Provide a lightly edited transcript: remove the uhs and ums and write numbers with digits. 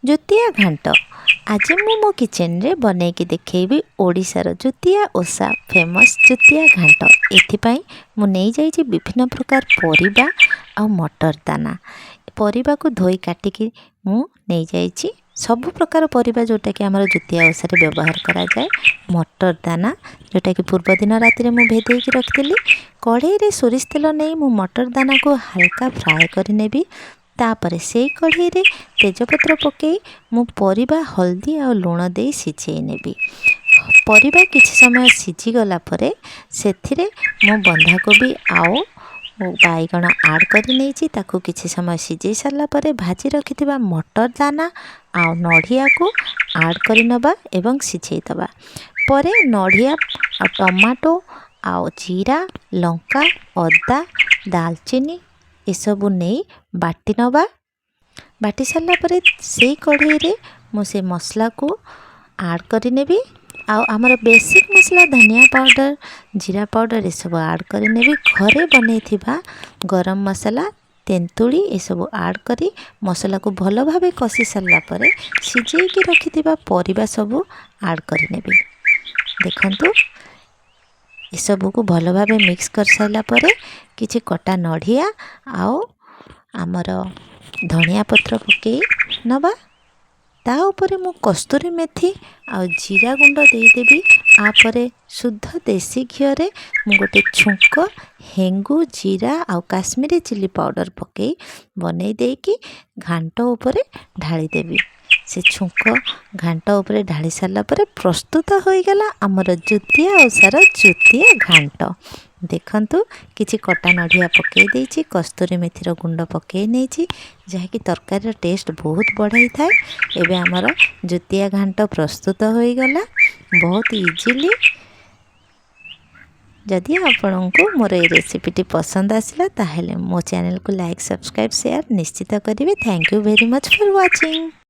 ଜୁତିଆ ଘାଣ୍ଟ। ଆଜି ମୁଁ ମୋ କିଚେନରେ ବନେଇକି ଦେଖେଇବି ଓଡ଼ିଶାର ଜୁତିଆ ଓଷା ଫେମସ୍ ଜୁତିଆ ଘାଣ୍ଟ। ଏଥିପାଇଁ ମୁଁ ନେଇଯାଇଛି ବିଭିନ୍ନ ପ୍ରକାର ପରିବା ଆଉ ମଟର ଦାନା। ପରିବାକୁ ଧୋଇ କାଟିକି ମୁଁ ନେଇଯାଇଛି, ସବୁ ପ୍ରକାର ପରିବା ଯେଉଁଟାକି ଆମର ଜୁତିଆ ଓଷାରେ ବ୍ୟବହାର କରାଯାଏ। ମଟର ଦାନା, ଯେଉଁଟାକି ପୂର୍ବ ଦିନ ରାତିରେ ମୁଁ ଭେଦେଇକି ରଖିଥିଲି। କଢ଼େଇରେ ସୋରିଷ ତେଲ ନେଇ ମୁଁ ମଟର ଦାନାକୁ ହାଲକା ଫ୍ରାଏ କରିନେବି। ତାପରେ ସେଇ କଢ଼େଇରେ ତେଜପତ୍ର ପକାଇ ମୁଁ ପରିବା ହଳଦୀ ଆଉ ଲୁଣ ଦେଇ ସିଝେଇ ନେବି। ପରିବା କିଛି ସମୟ ସିଝିଗଲା ପରେ ସେଥିରେ ମୁଁ ବନ୍ଧାକୋବି ଆଉ ବାଇଗଣ ଆଡ଼୍ କରି ନେଇଛି। ତାକୁ କିଛି ସମୟ ସିଝେଇ ସାରିଲା ପରେ ଭାଜି ରଖିଥିବା ମଟର ଦାନା ଆଉ ନଡ଼ିଆକୁ ଆଡ଼୍ କରିନେବା ଏବଂ ସିଝେଇ ଦେବା। ପରେ ନଡ଼ିଆ ଆଉ ଟମାଟୋ ଆଉ ଜିରା, ଲଙ୍କା, ଅଦା, ଦାଲଚିନି ଏସବୁ ନେଇ ବାଟି ନେବା। ବାଟି ସାରିଲା ପରେ ସେଇ କଢ଼େଇରେ ମୁଁ ସେ ମସଲାକୁ ଆଡ଼୍ କରିନେବି ଆଉ ଆମର ବେସିକ୍ ମସଲା ଧନିଆ ପାଉଡ଼ର, ଜିରା ପାଉଡ଼ର ଏସବୁ ଆଡ଼୍ କରିନେବି। ଘରେ ବନେଇଥିବା ଗରମ ମସଲା, ତେନ୍ତୁଳି ଏସବୁ ଆଡ଼୍ କରି ମସଲାକୁ ଭଲ ଭାବେ କଷି ସାରିଲା ପରେ ସିଝେଇକି ରଖିଥିବା ପରିବା ସବୁ ଆଡ଼୍ କରିନେବି। ଦେଖନ୍ତୁ, ଏସବୁକୁ ଭଲ ଭାବେ ମିକ୍ସ କରିସାରିଲା ପରେ କିଛି କଟା ନଡ଼ିଆ ଆଉ ଆମର ଧନିଆ ପତ୍ର ପକାଇ ନେବା। ତା ଉପରେ ମୁଁ କସ୍ତୁରୀ ମେଥି ଆଉ ଜିରା ଗୁଣ୍ଡ ଦେଇଦେବି। ତାପରେ ଶୁଦ୍ଧ ଦେଶୀ ଘିଅରେ ମୁଁ ଗୋଟେ ଛୁଙ୍କ ହେଙ୍ଗୁ, ଜିରା ଆଉ କାଶ୍ମୀରୀ ଚିଲି ପାଉଡ଼ର ପକାଇ ବନେଇ ଦେଇକି ଘାଣ୍ଟ ଉପରେ ଢାଳିଦେବି। ସେ ଛୁଙ୍କ ଘାଣ୍ଟ ଉପରେ ଢାଳି ସାରିଲା ପରେ ପ୍ରସ୍ତୁତ ହୋଇଗଲା ଆମର ଜୁତିଆ ଓଷାର ଜୁତିଆ ଘାଣ୍ଟ। ଦେଖନ୍ତୁ, କିଛି କଟା ନଡ଼ିଆ ପକାଇ ଦେଇଛି, କସ୍ତୁରୀ ମେଥିର ଗୁଣ୍ଡ ପକାଇ ନେଇଛି, ଯାହାକି ତରକାରୀର ଟେଷ୍ଟ ବହୁତ ବଢ଼ାଇଥାଏ। ଏବେ ଆମର ଜୁତିଆ ଘାଣ୍ଟ ପ୍ରସ୍ତୁତ ହୋଇଗଲା ବହୁତ ଇଜିଲି। ଯଦି ଆପଣଙ୍କୁ ମୋର ଏଇ ରେସିପିଟି ପସନ୍ଦ ଆସିଲା, ତାହେଲେ ମୋ ଚ୍ୟାନେଲକୁ ଲାଇକ୍, ସବସ୍କ୍ରାଇବ୍, ସେୟାର ନିଶ୍ଚିତ କରିବେ। Thank you very much for watching.